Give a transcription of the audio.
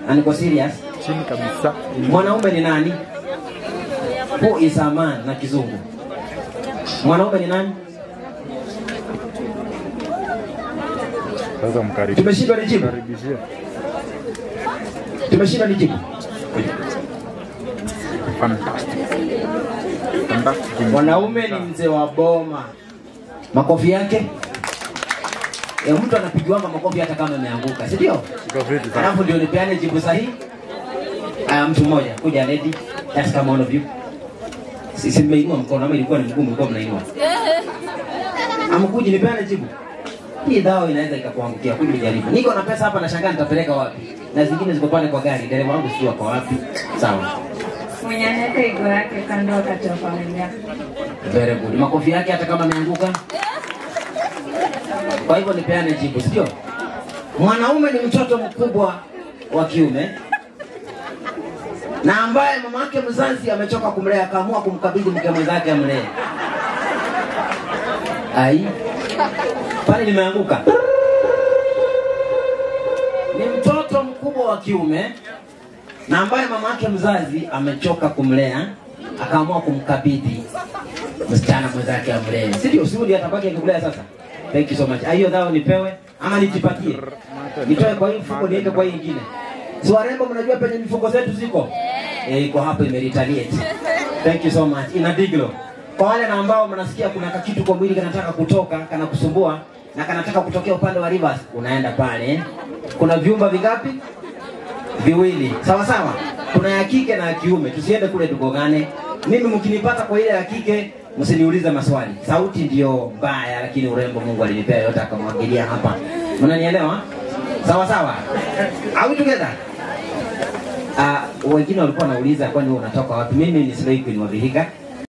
Na niko serious. Chini kabisa. Mwanaume ni nani? Who is a man na kizungu? Mwanaume ni nani? Sasa mkaribishe. Tumeshindwa nijibu. Tumeshindwa nijibu. Fantastic. Fantastic. Mwanaume ni mzee wa boma. Makofi yake. Ya mtu anapigiwa makofi hata kama ameanguka, si ndio? Alafu ndio nipeane jibu sahihi. Mtu mmoja kuja lady, just come one of you. Sisi mmeinua mkono ama ilikuwa ni mgumu mlikuwa mnainua? Amkuji nipeane jibu. Hii dawa inaweza ikakuangukia, kuja ujaribu. Niko na pesa hapa nashangaa nitapeleka wapi? Na zingine ziko pale kwa gari, dereva wangu sio kwa wapi. Sawa. Mwenye anaweka ego yake kando wakati wa familia. Very good. Makofi yake hata kama ameanguka. Kwa hivyo nipeane jibu, sio? Mwanaume ni mtoto mkubwa wa kiume na ambaye mamake mzazi amechoka kumlea akaamua kumkabidhi mke mwenzake amlee. Ai. Pale nimeanguka. Ni mtoto mkubwa wa kiume na ambaye mamake mzazi amechoka kumlea akaamua kumkabidhi msichana mwenzake amlee. Si ndio? Si ndio atabaki akikulea sasa? Thank you so much. Hiyo dhao nipewe ama nijipatie? Nitoe kwa hii mfuko niweke kwa hii nyingine. Si warembo mnajua penye mifuko zetu ziko? Eh, iko hapo imeretaliate. Thank you so much. Ina diglo. Kwa wale na ambao mnasikia kuna kitu kwa mwili kanataka kutoka, kana kusumbua na kanataka kutokea upande wa Rivers, unaenda pale. Kuna vyumba vingapi? Viwili. Sawa sawa. Kuna ya kike na ya kiume. Tusiende kule tugongane. Mimi mkinipata kwa ile ya kike, msiniulize maswali. Sauti ndio mbaya lakini urembo Mungu alinipea yote akamwagilia hapa. Mnanielewa? Sawa sawa. Are we together? Wengine walikuwa wanauliza kwani wewe unatoka wapi? Mimi ni Slay Queen wa Vihiga.